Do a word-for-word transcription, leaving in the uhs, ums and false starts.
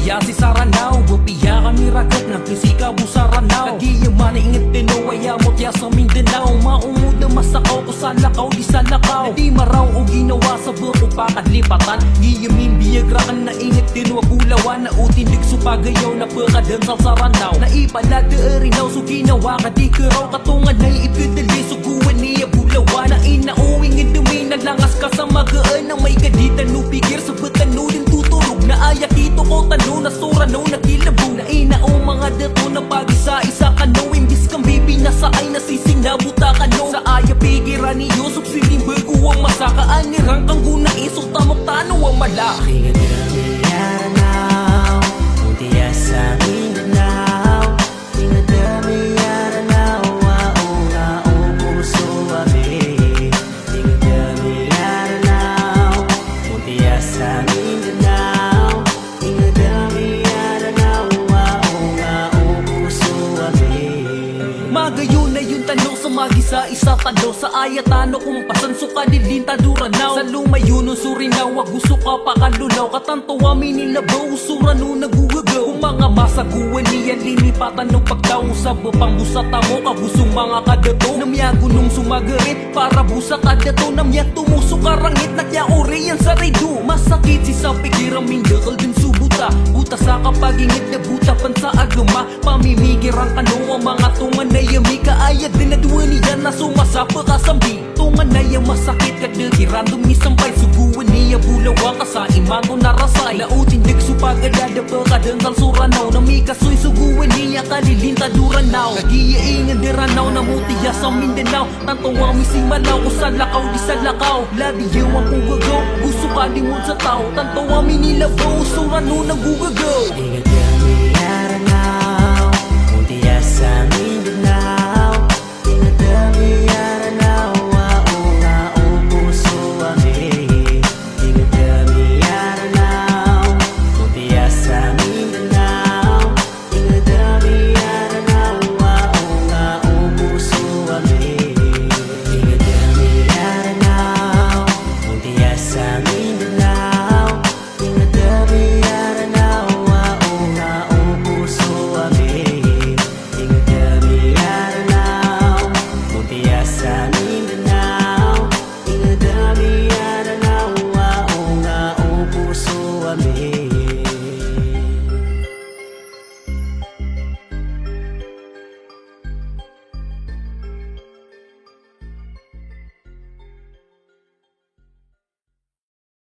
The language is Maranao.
Aya si Saranaw, ba piya kami ragat na pisi ka bo Saranaw. Kagiya man a inged tano aya mawt iya sa Mindanao. Maomod a masakaw ko salakaw di salakaw. Na di maraw o ginawa sa beko pakadlipatan. Giya mimbiyag raken na inged tano a bolawan. Na o tindeg so pagayaw na pekadansal Saranaw. Na ipalad a rinaw so ginawa ka di keraw. Katonganay ipedeli so gowani a bolawan. Na ina o inged ami na langas ka sa magaan. Na amay ka di tano pikir sa ba tano den totorog. Na aya kitokaw tano na so Ranaw na kilabong. Na ina o manga dato na pagisaisa kano, imbis ka mbibinasa ay nasisingabota kano. Sa aya pikiran iyo so psindimbago a masa ka an iran kanggonai so tamok tano a mala. Inged ami a Ranaw, ontiya sa Mindanao. Inged ami a Ranaw, a onga o poso ami. Inged ami a Ranaw, ontiya sa Mindanao. Inged ami a Ranaw, a onga o poso ami. Magayon a iyon tano sa magisaisa tano sa aya tano kompasan so kalilintad o Ranaw. Sa lomayon o so rinaw ago so kapakalolaw, katanto a minilabaw o so Ranaw na gogagaw. O manga masa gowani a linipatan o pagtaw, sa ba pambosa tamok ago so manga kadato na miyagonong so magarit. Para bo sa kadato na miyatomo so karangit na kiyaoriyan sa rido. Masakit sii sa pikir a mindakel den so bota. Bota sa kapaginged a bota pen sa agama. Pamimikiran kano a manga tonganay ami ka aya den a dowa niyan na so masa pekasambi. Tonganay a masakit ka da kiran den misampay so gowani a bolawan ka sa imanto na rasay. Na o tindeg so pagadada pekadansal so Ranaw na mikasoy so gowani a kalilintad o Ranaw. Kagiya inged a Ranaw na mawt iya sa Mindanao. Tanto a misimalaw ko salakaw di salakaw. Labi iyan ko gagaw, go so kalimod sa taw. Tanto a minilabaw o so Ranaw na gogagaw. Inged ami a Ranaw, ontiya sa Mindanao. Inged ami a Ranaw, a onga o poso ami. Inged ami a Ranaw, ontiya sa Mindanao. Inged ami a Ranaw, a onga o poso ami. Inged ami a Ranaw, ontiya sa Mindanao. Inged ami a Ranaw, a onga o poso ami. Inged ami a Ranaw, ontiya sa Mindanao. Inged ami a Ranaw, a onga o poso ami.